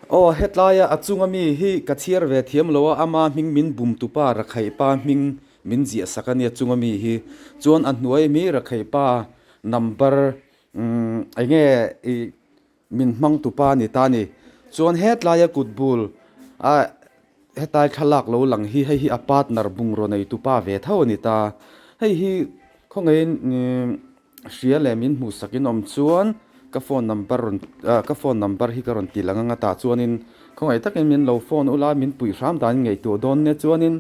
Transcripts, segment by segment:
Aw hetlaia a chunga mi hi ka chhiar ve thiam lo a, ama hming min bum tupa Rakhaipa hming min ziah sak a nia chunga mi hi. Chuan a hnuai mi Rakhaipa number umm enge ih min hmang tupa a ni ta a ni. Chuan hetlaia kut bul ah hetlai thlalak lo lang hi hei hi a partner bungraw nei tupa ve tho a ni ta. Hei hi khawngaihin umm. Hria leh min hmuh sak in awm chuan ka phone number rawn ah ka phone number hi ka rawn ti lang anga tah chuanin khawngaih takin min lo phone ula min puih hram dan in ngaihtuah dawn nia chuanin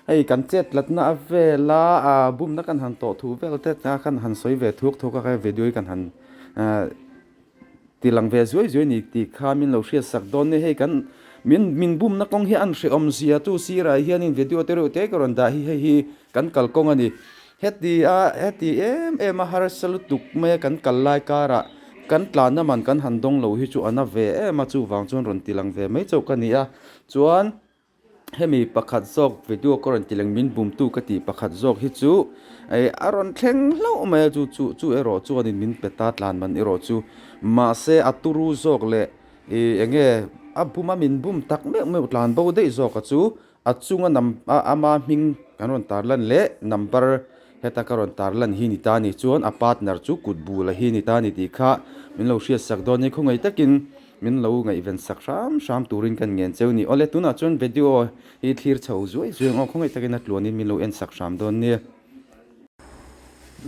hei kan chet tlatna a vela ah bumna kan han tawh thu vel te kha kan han sawi ve thuk thuk a video hi kan han ah Ti lang ve zuai zuai ni tih kha min lo hriat sak dawn nia, hei kan min min bumna kawng hi an hrehawm zia chu sirah hianin video te reuh te ka rawn dah hi hei hi kan kal kawng a ni. Heti a heti em em a harsa lutuk mai a kan kal lai karah kan tlanna man kan han dawng lo hi chu a na ve em a chuvang chuan rawn ti lang ve mai chauh ka ni a chuan Hemi pakhat zawk video ka rawn ti leng min bumtu ka tih pakhat zawk hi chu eh a rawn thleng hlauh mai a chu chu chu erawh chuanin min pe ta tlan man erawh chu mahse a turu zawk leh ih eng nge a bum a min bum tak meuh meuh tlan bo daih zawk a chu a chunga nam a ama hming kan rawn tar lan leh number heta ka rawn tar lan hi ni ta ni chuan a partner chu kut bula hi ni ta ni tih kha min lo hriat sak dawn nia khawngaih takin. Min lo ngaihven sak hram hram turin kan ngen cheu ni. Awle tunah chuan video hi thlir chho zuai zuai ang aw khawngaih takin a tluanin min lo en sak hram dawn nia.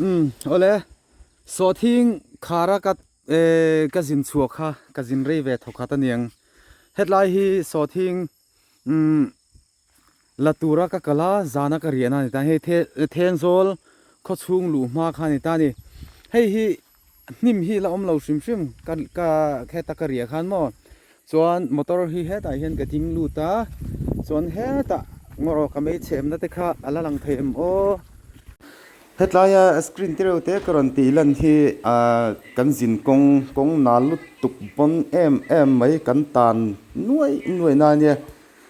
Umm awle sawhthing khara ka eh ka zin chhuah kha ka zin rei ve thawkhat aniang. Hetlai hi sawhthing umm la tura ka kal a zana ka riahna a ni ta hei Thenzawl khawchhung luh hma kha a ni ta a ni hei hi hnim hi la awm lo hrim hrim ka ka heta ka riah khan maw chuan motor hi hetah hian ka ding lut a chuan hetah ngaw ka meichhemna te kha a la lang thei em aw. Hetlaia screen te reuh te ka rawn tih lan hi ah kan zin kawng kawng nal lutuk pawn em em mai kan tan nuai nuai na ania.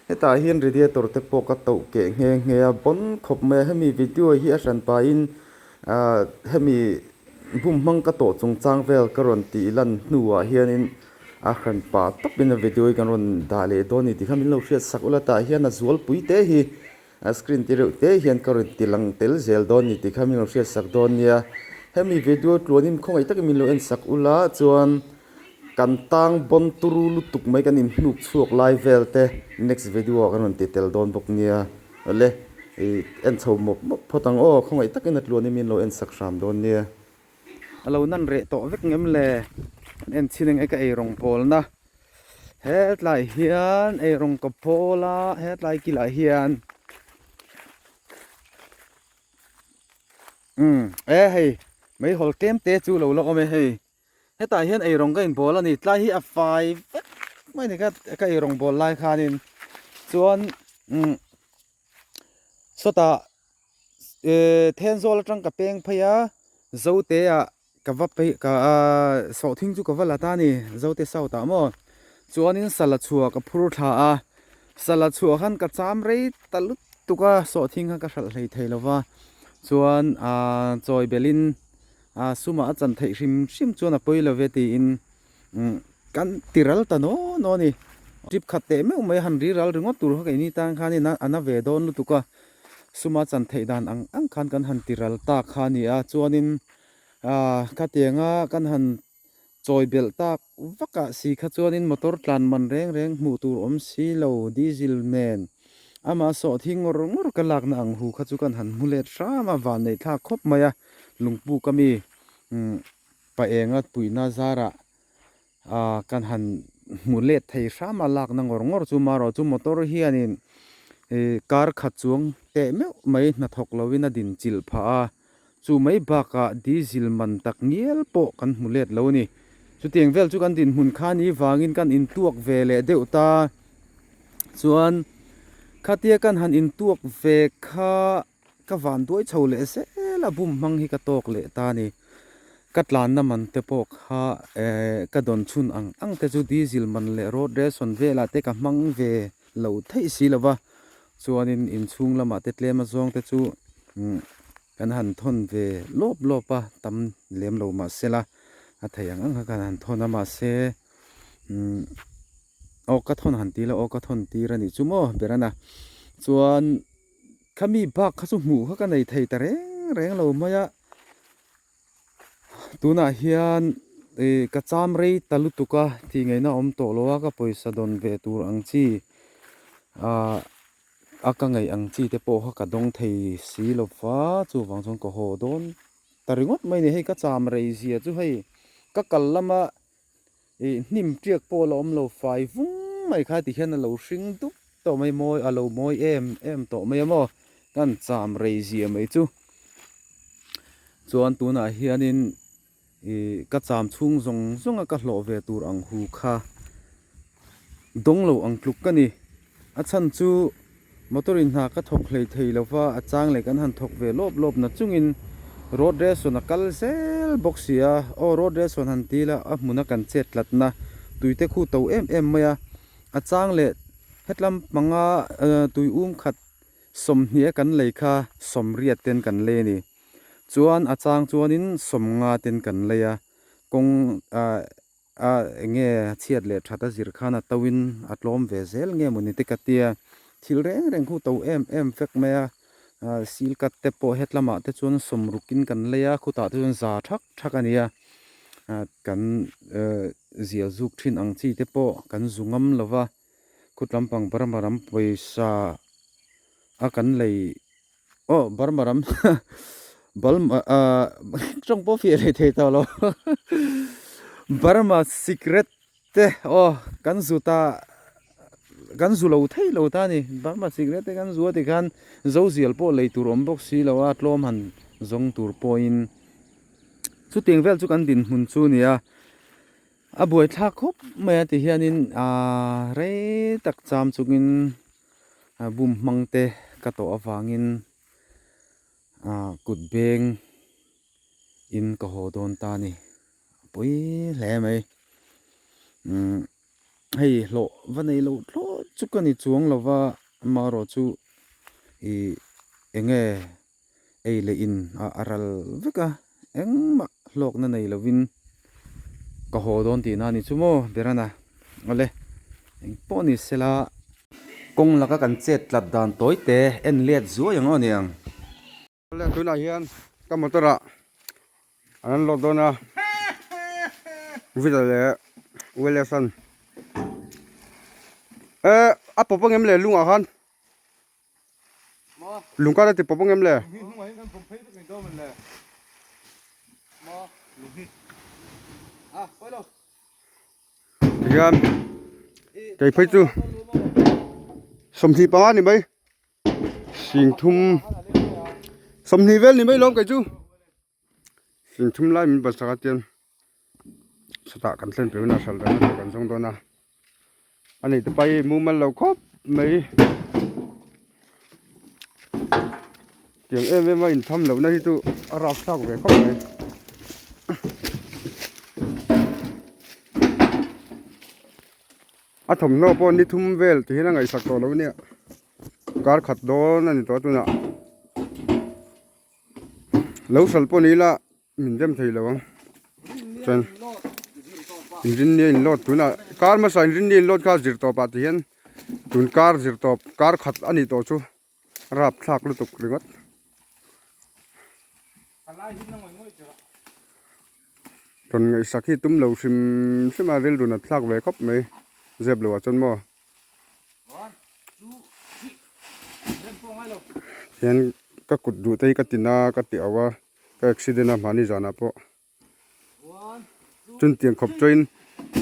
Hetah hian radiator te pawh ka toh keh nghe nghe a, bon khawp mai a, hemi video hi a hran pahin ahh hemi bum hmang ka tawh chungchang vel ka rawn tih lan hnuah hianin a hran pah tawpin a video hi kan rawn dah leh dawn a ni tih kha min lo hriat sak ula tah hian a zualpui te hi a screen te reuh te hian ka rawn ti lang tel zel dawn a ni tih kha min lo hriat sak dawn nia, hemi video tluanin khawngaih takin min lo en sak ula chuan. Kan tang bawn turu lutuk mai kan inhnuk chhuak lai vel te next video ah kan rawn ti tel dawn bawk nia. Awle ih en chho mawp mawp phawt ang aw khawngaih takin a tluan in min lo en sak hram dawn nia. A lo nan reh tawh vek ngem le kan en chin eng e ka eirawng pawl na hetlai hian eirawng ka pawl a hetlai kilah hian umm e hei meihawl tlem te chu lo la awm e hei. Hetah hian eirawng ka inbawl a ni, tlai hi a fai vek mai a ni ka ka eirawng bawl lai khanin chuan umm sawtah ehh Thenzawl atang ka peng phei a Zote ah ka va phei ka ahh sawhthing chu ka va la ta a ni Zote south ah maw chuanin sala chhuah ka phur thla a sala chhuah khan ka cham rei ta lutuk a sawhthing kha ka hralh hlei thei lo va chuan ahh chawi belhin. A sumah a chan theih hrim hrim chuan a pawi lo ve tiin kan ti ral ta naw naw a ni. Trip khat teh meuh mai han ri ral ringawt tur kha keini tan khanin a na ve dawn lutuk a, suma chan theih dan ang ang khan kan han ti ral ta kha a ni a. Chuanin khatianga kan han chawi belh tak vakah si kha chuanin motor tlan man reng reng hmuh tur awm si lo diesel nen amah sawhthi ngawr ngawr ka lakna ang hu kha chu kan han hmu let hram a van neih thlak khawp mai a lungpuk ami pa enga puihna zarah ah kan han hmu let thei hram a lakna ngawr ngawr chu marawh chu motor hianin ih kar khat chuang teh meuh mai hnathawk lovin a din chilh phah a. Chu mai bakah diesel man tak ngial pawh kan hmu let lo a ni. Chutiang vel chu kan dinhmun kha ni vangin kan intuak ve leh deuh ta. Chuan khatia kan han intuak ve kha ka van duai chho leh zel a bum hmang hi ka tawk leh ta a ni. Ka tlanna man te pawh kha eh ka dawn chhun ang ang te chu diesel man leh road ration velah te ka hmang ve lo theih si lo va. Chuanin inchhung lamah te tlem azawng te chu kan han thawn ve lawp lawp a, tam lem lo mahse la a thei ang ang kha kan han thawn a mahse. Aw ka thawn han ti la aw ka thawn tir a nih chu maw Berana chuan khami bak kha chu hmuh kha ka nei thei ta reng reng lo mai a tunah hian ih ka cham rei ta lutuk a tih ngaihna awm tawh lo a ka pawisa dawn ve tur ang chi ah a ka ngaih ang chi te pawh kha ka dawng thei si lo va chuvang chuan ka haw dawn ta ringawt mai a ni hei ka cham rei zia chu hei ka kal lama Ih hnim tiak pawh a la awm lo fai vung mai kha ti hian a lo hring dup tawh mai mawi a lo mawi em em tawh mai a maw kan cham rei zia mai chu chuan tunah hianin ih ka cham chhung zawng zawng a ka hlawh ve tur ang hu kha dawng lo ang tluk ka ni a chhan chu Motor in hna ka thawk hlei thei lo va, a chang leh kan han thawk ve lawp lawp na chungin road ration a kal zel bawk si a, aw road ration han ti ila a hmuna kan chet tlatna tui te khu to em em mai a, a chang leh hetlam panga tui um khat sawmhnih a kan lei kha sawmriat ten kan lei a ni, chuan a chang chuanin sawmnga ten kan lei a, kawng ah. A enge chhiat leh that a zir khan a to in a tlawm ve zel nge mawni te ka tia thil reng reng khu to em em vek mai a sil cut te pawh hetlamah te chuan sawmruk in kan lei a khutah te chuan za thak thak a ni a kan zial zuk thin ang chi te pawh kan zu ngam lo va khut lampang Burma ram pawisa a kan lei Aw Burma ram Burma ah tawng pawh fiah leh thei tawh lo Burma secret te aw kan zu ta kan zu lo thei lo ta a ni Burma secret te kan zu a tikhan zozial pawh lei tur awm bawk si lo a tlawm han zawng tur pawhin chutiang vel chu kan dinhmun chu a ni a a buaithlak khawp mai a ti hianin ah rei tak cham chungin. Bum hmang te ka tawh avangin ah kut beng in ka haw dawn ta a ni a pawi hle mai umm hei hlawh va nei loh thlawt chu ka ni chuang lo va amaherawh chu ih eng nge ei leh in ah a ral vek a engmah hlawkna nei lovin ka haw dawn tihna a ni chu maw Berana awle engpawh ni sela kawng laka kan chet tlat dan tawi te en let zuai ang aw niang. Awle tunah hian ka motor ah an rawn lawk dawn a Villa leh Wellers an eh a pawp ang em le lungah khan. Lungkar a ti pawp ang em le? Tihian kei phei chu 25 ni mai 30 20 vel ni mai lawm kei chu 30 lai min balsak a tian chutah kan thlen pe hunah hralh reng a kan zawng dawn a a nei te pai mumal lo khawp mai tiang em em a intham lohna hi chu a rapthlak ve khawp mai. A thawmhnaw pawh ni thum vel ti hian a ngaihsak tawh lo ania kar khat dawn a ni tawh a tunah lo hralh pawh ni ila. Min rem thei lo ang chuan inrinni a inload tunah kar hmasa inrinni a inload kha zir tawp ah ti hian tun kar zir tawp kar khat a nih tawh chu rapthlak lutuk ringawt. Rawn ngaihsak hi tum lo hrim hrim a rilru nat thlak ve khawp mai zep lo ah chuan maw. Hian ka kut duh te hi ka tin a ka ti auh a ka accident a mahni zanah pawh chuntiang khawp chuain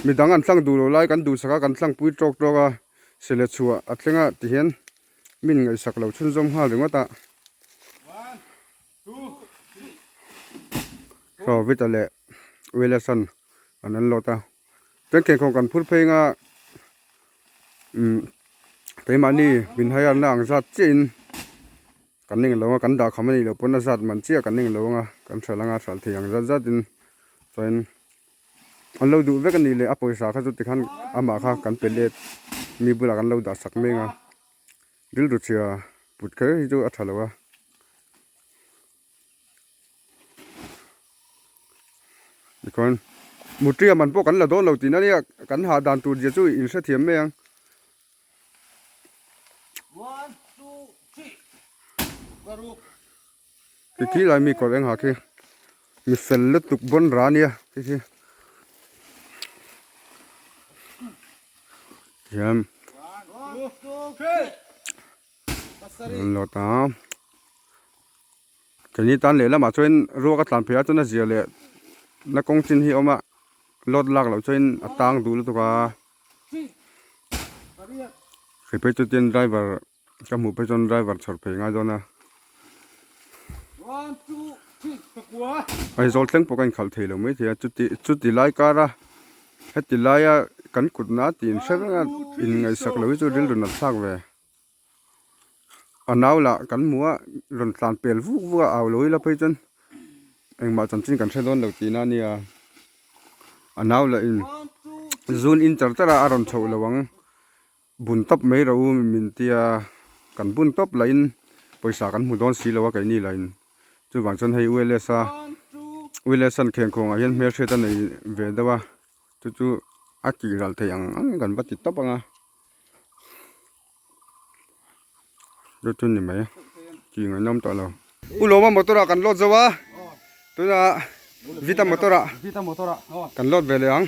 midang an tlang duh loh lai kan duhsak a kan tlangpui tawk tawk a sele chhuah a thleng a ti hian min ngaihsak lo chhunzawm nghal ringawt a saw vita leh Wilson an an lawt a chuan khenkhawng kan phur phei anga umm keimahni min haiarna ang zat chiahin kan ning lo a kan dah kham a nih loh pawn a zat man chiah kan ning lo anga kan hralh anga hralh thei ang zat zatin chuan an lo duh vek a nih leh a pawisa kha chu tikhan amah kha kan pe let mi bulah kan lo dah sak mek a rilru chhia put kher hi chu a tha lo a. Tikhuan. Mutria man pawh kan la dawn lo tih na nia kan hah dan tur zia chu in hrethiam mai ang. Ti khi lai mi kawr eng ha khi mi fel lutuk bawn ra nia khi khi hian an lo ta keini tan lehlamah chuan ruak a tlan phei a chuan a zia leh na kawng chin hi a awm a load lak loh chuan a tang duh lutuk a hri phei chu tin driver Ka hmuh phei chuan driver chhawr phei ngai dawn a. Aizawl thleng pawh ka inkhalh thei lo mai thei a, chuti chuti lai kara heti laia kan kut na tih in hre reng a inngaihsak lo hi chu rilru nat thlak ve. A nau lah kan hmu a rawn tlan pel vuk vuk a au lo ila phei chuan engmah chanchin kan hre dawn lo tihna a nia. A nau lah in zun in char char a a rawn chhoh lo ang. Bun tawp mai rawh u min tia kan bun tawp lah in pawisa kan hmu dawn si lo a keini lah in chuvang chuan hei ULS a ULS an khenkhawng ah hian hmelhriat a nei ve deuh a chu chu a tih ral theih ang ang kan va ti tawp ang a chu chu ni mai tih ngaihnawm tawh lo. U Lawma motor ah kan load zo a tunah Vita motor ah kan load ve leh ang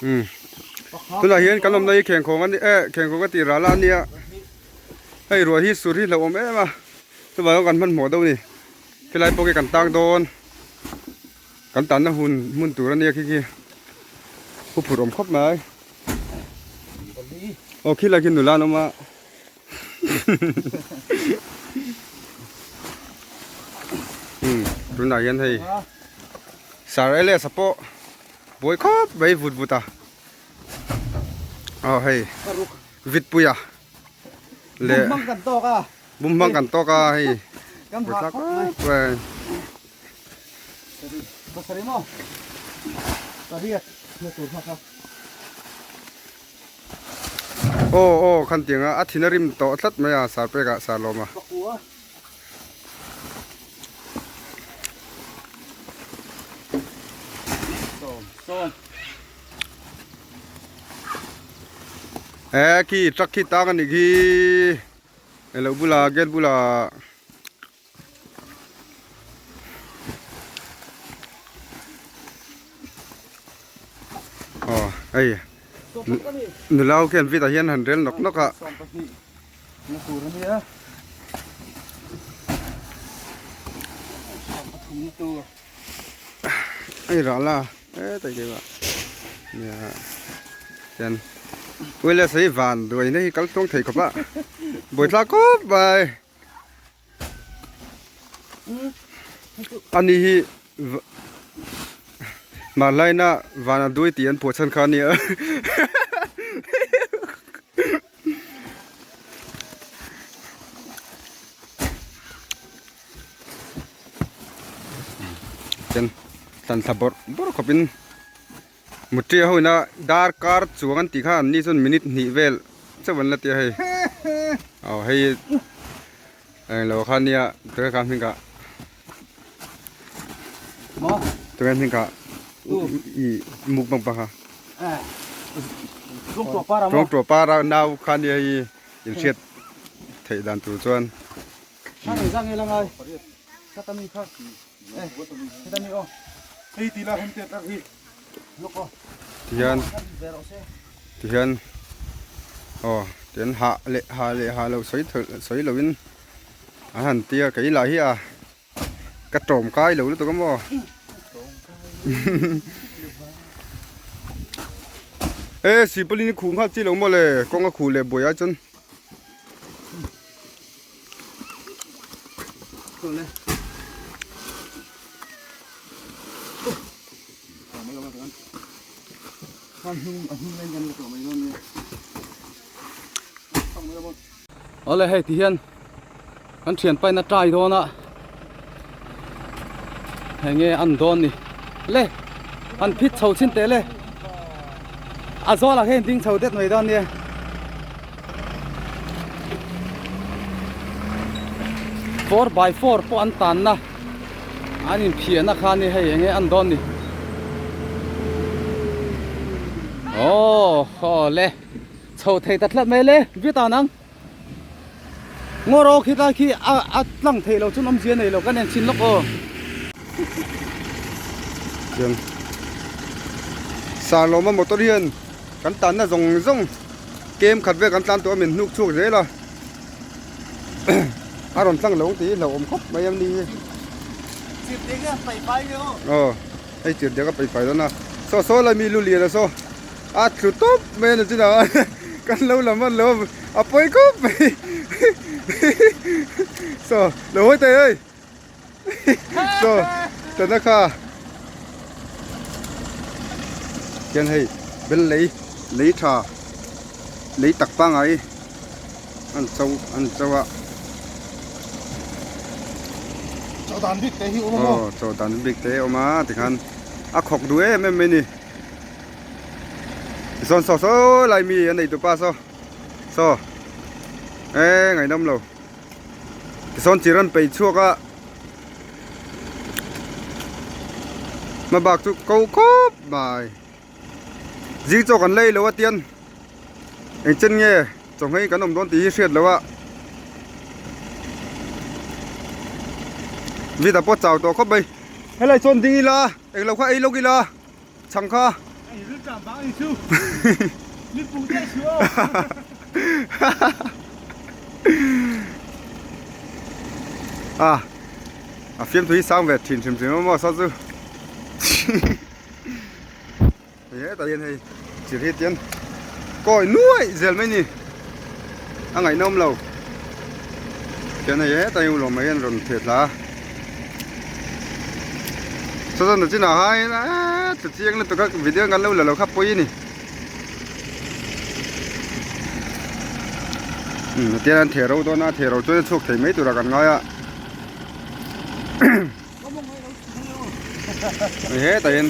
umm tunah hian kan awmna hi khengkhawng a ni eh khengkhawng a tih ral a ania hei ruah hi sur hi hlauhawm em a chuvang chuan kan hmanhmawh deuh a ni helai pawh khi kan tang dawn kan tanna hun hmun tur a nia khi khi pu phurh awm khawp mai aw khilai khi nula an awm a. Tunah hian hei Sir Elias a pawh buai khawp mai vut vut a aw hei Vitpuia leh Bum hmang kan tawk a Bum hmang kan tawk a hei buai thlak khawp mai Pasarih maw Pariat na tur hmak a. Aw aw khan tiang a a thin a rim tawh tlat mai a sar pek ah sar lawm a. E khi truck khi tang a nih khi elo bula gate bula. Aw hei nula ho khian vit ah hian han rel nawk nawk a. Hei rah la hetai ke va nia chuan Wireless hi van duaina hi kal tluang thei khawp a buaithlak khawp mai. Ani hi Hmarlaina vana dui tih an phuah chhan kha a nia. Chuan tlan thla bawrh bawrh khawpin Mutria ho ina dar kar chuang an tih kha an ni chuan minute hnih vel chauh an la ti a hei aw hei englo kha nia tunge kha hming kah tunge hming kah i mukbang pa kha Tuangtuah para nau kha nia hei inhriat theih dan tur chuan. Tihian tihian aw tihian hah leh hah leh hah loh sawi thawlh sawi loin an han tia kei lah hi a ka tawm kai lo lutuk a maw e sipalin i khuh nghal chi lo maw le kawng a khuh leh buai ai chuan. Awle hei ti hian kan thian paina try dawn a hei nge an dawn ni le an phit chho chin teh le a zawl ah hian ding chho det mai dawn nia. 4x4 pawh an tanna an inphiahna kha a ni hei enge an dawn ni. Aw haw le chho thei ta tlat mai le viat ang ang ngaw rawh khi tlai khi a a tlang theih loh chuan awmzia nei lo kan en chhin lawk aw. Chuan Sarlawma motor hian kan tanna zawng zawng kem khat vel kan tlan tawh a min hnuk chhuak zel a a rawn tlang lo ang tih hi hlauhawm khawp mai a ni hi. Aw. Hei tir dek a paih fai dawn a saw saw lai mi lu lian a saw a tlu tawp mai a ni chin ah kan lo lam a lo a pawi khawp mai saw lo hawi thei hei saw tana kha khian hei bel lei lei tha lei tak pangai an cho an cho a. Chaw dan bik te hi awm a maw? Aw chaw dan bik te awm a tikhan a khawk duh em em mai ni. Tichuan saw saw lai mi a nei tupa saw saw e ngaihnawm lo. Tichuan chir an peih chhuak a hmabak chu ko khawp mai. Zing chaw kan lei lo a tian engchen nge chawhmei kan awm dawn tih hi hriat loh a Vida pawh chau tawh khawp mai helai chuan ding ila englo kha ei lawk ila chhang kha a a fiamthu hi sang ve thin hrim hrim a maw saw chu. Hei hetah hian hei chir hi tian kawi nuaih zel mai ni a ngaihnawm lo tian hei hetah hian ulawm mai hian rawn theh thla a saw chuan nachinah hian eee tla chiang lutuk a video kan lo la lo kha pawi a ni umm tian an theh ro dawn a theh ro chuan a chhuak thei mai turah kan ngai a. Hetah hian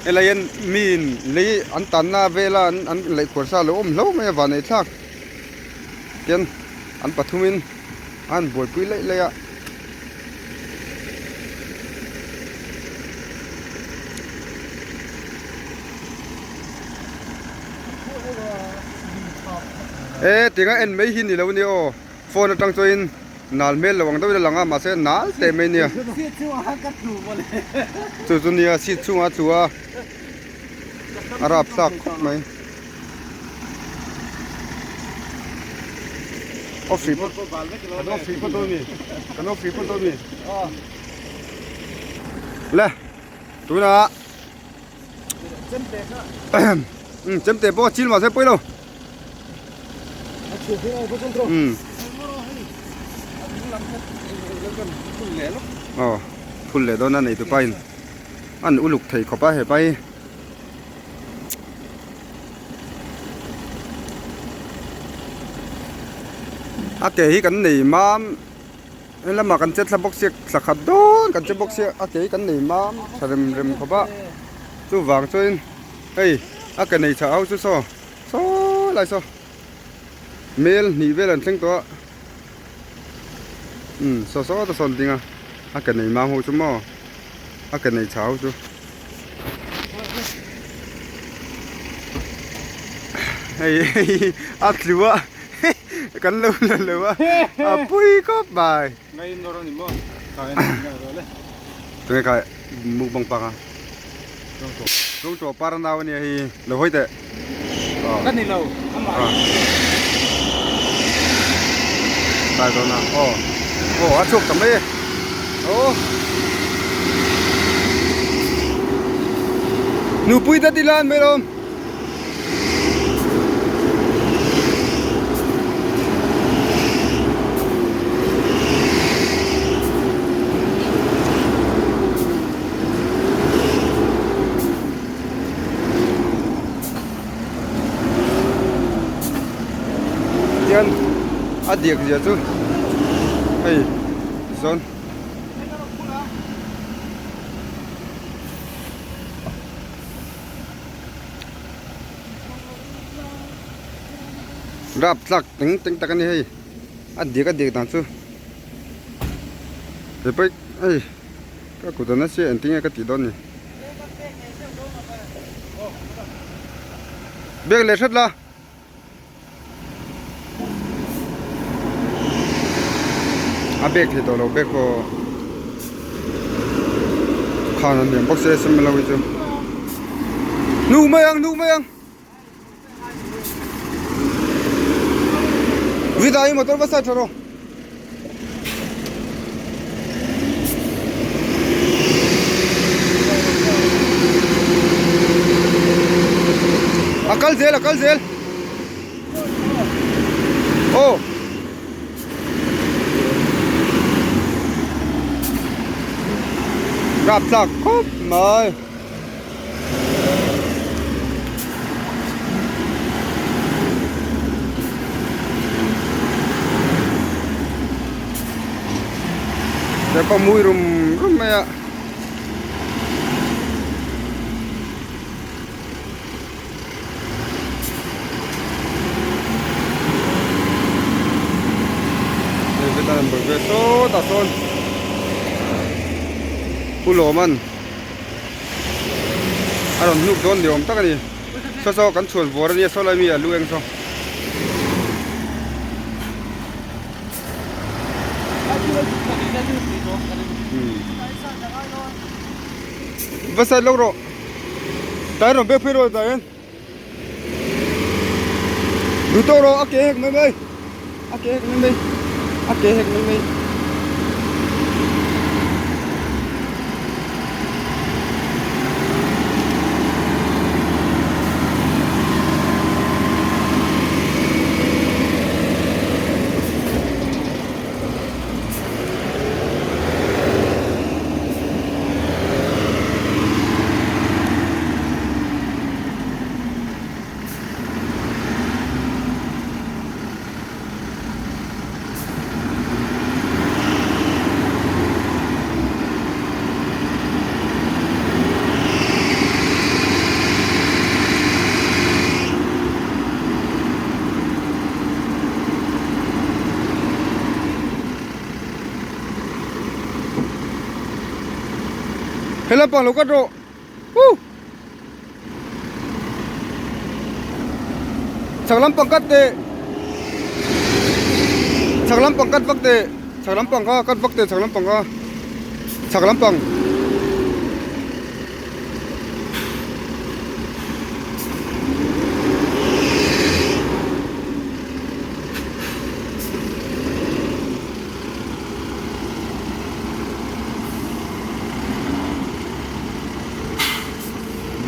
helai hian miin lei an tanna vela an an lehkhuar sa lo awm hlauh mai a vanei thlak tian an pathumin a han buaipui laih laih a. E tinga en mai hi ni lo nia aw. Phone atang chuanin nal hmel lo ang deuhin a lang a mahse nal teh mai nia chu chu nia seat chhungah a tlu a a rap thlak khawp mai off hrih pawh kan off hrih pawh dawn a ni kan off hrih pawh dawn a ni le tunah chemte pawh a chil mahse pawi lo. Aw phul leh dawn a nei tupa in an uluk thei khawp a hepa hi. A ke hi kan nei mam helamah kan che thla bawk sia thla khat dawn kan che bawk sia a ke hi kan nei mam tha rem rem khawp a chuvang chuan hei a ke nei chhah ho chu saw. Saw lai saw mel hnih vel an thleng tawh a umm saw saw ta sawn ding a a ke nei mam ho chu maw a ke nei chhah ho chu hei hei a tlu a kan lo la lo a a pui khawp mai tunge kha mukbang pak a. Chungtawh par nau ania hei lo hawi teh. Ka ni lo amah. Tai dawn a aw aw a chhuak ta mai e aw nupui ta ti lan mai lawm. Tian a diak zia chu hei zawn rap tlak teng teng tak a ni hei a diak a diak dan chu hei. Ka kut a nasa engtin nge ka tih dawn ni. Bag leh hret la. A bag thei tawh lo bag pawh khan an liam bawk se sem lo hi chu. Hnuk mai ang hnuk mai ang. Vida hi motor va side tha rawh. A kal zel a kal zel. Aw. Rap tlak khawp mai. He pawh mui rum rum mai a. Hei veta number vel sawtah sawn Pu Lawman a rawn hnuk dawn ni awm tak a ni saw saw kan chhuan vawr a nia saw lai mi a lu eng saw. Va side lawk rawh tlai rawn bek phei rawh tah hian duh tawk rawh a ke hek mai mai a ke hek mai mai a ke hek mai mai. He lampang lo kat rawh Woo Chak lampang kat teh Chak lampang kat vak teh Chak lampang kha kat vak teh chak lampang kha Chak lampang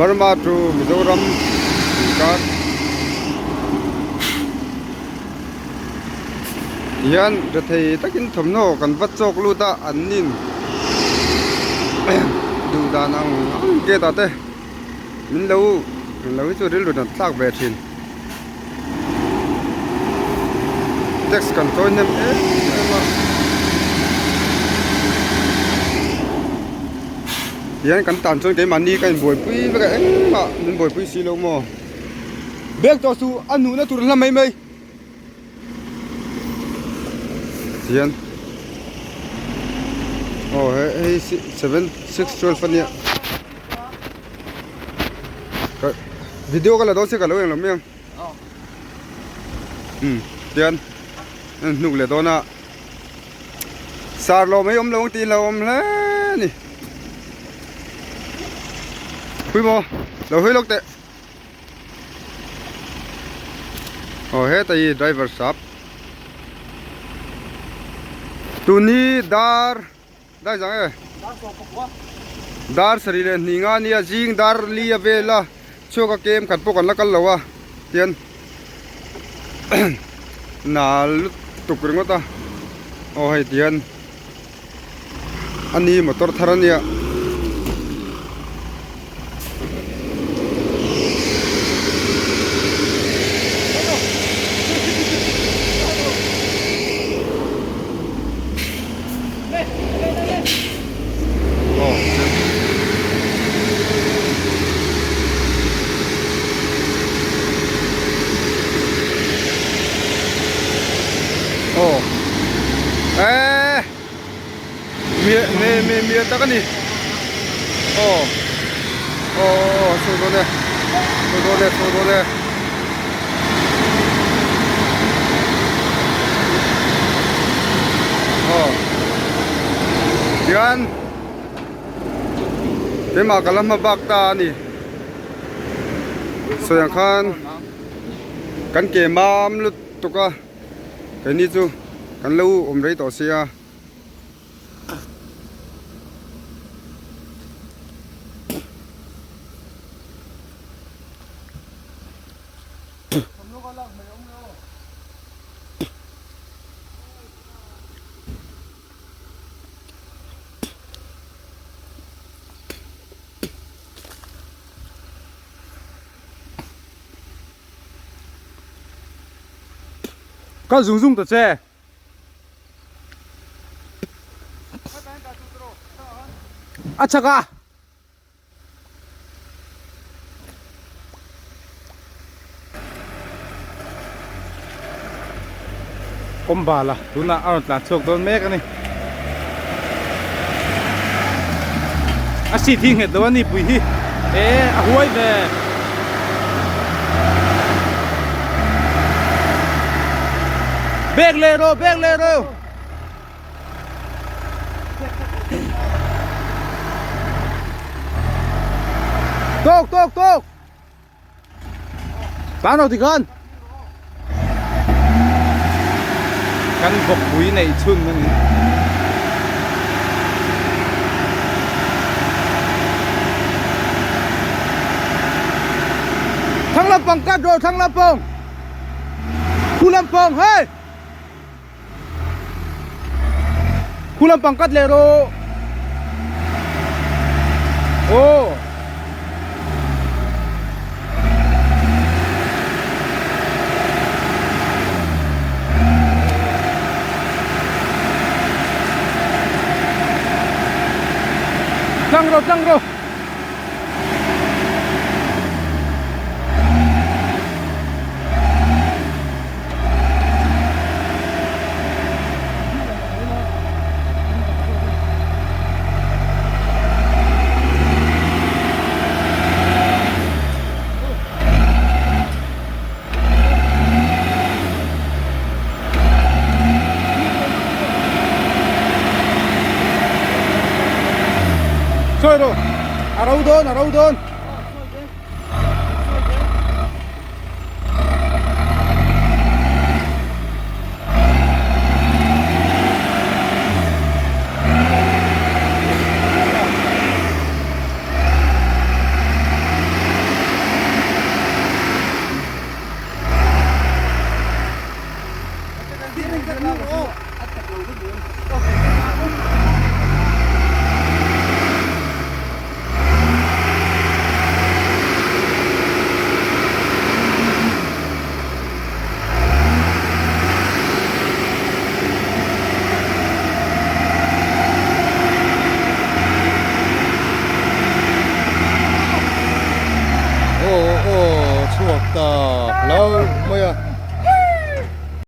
Burma to Mizoram inkar hian rethei takin thawmhnaw kan va chawk lut a an nin duh dan ang ang gate ah te min lo min lo hi chu rilru dan thlak ve thin tax kan chawi hnem em em a tihian kan tan chuan keimahni ka inbuaipui vek a engmah min buaipui si lo maw bag tawh suh a hnuhna tur hla mai mai. Tihian aw he hei 7 6 12 ania ka video ka la dawn se ka lo eng lo mai ang um tihian an hnuk leh dawn a sar lo mai awm lo ang tih hlauhawm hle a ni pui maw lo hawi lawk teh. Aw heta hi driver shop tuni dar dai zang e dar sarih leh hnih nga ania zing dar li a vel a chhuak a kem khat pawh kan la kal lo a tian nal lutuk ringawt a aw hei tihian ani motor thar ania. Aw eee me me me tak a ni aw aw chho dawn e chho dawn e chho dawn e. Tihian keimah ka la hma bak ta a ni. Sawi ang khan kan ke mam lutuk a keini chu kan lo awm rei tawh sia. Kal zung zung ta che. A chak a. Kawmbala tunah a rawn tlan chhuak dawn mek a ni. A seat hi nghet lo a ni pui hi e a huai ve. Bag leh rawh bag leh rawh. Tawk tawk tawk. Tlan lo tikhan. Kan bawkpui neih chhun a ni. Thlang lampang cut rawh thlang lampang. Khu lampang hei. Khu lampang cut leh rawh. Aw. Tlang rawh tlang rawh. Sawi rawh a ro dawn a ro dawn.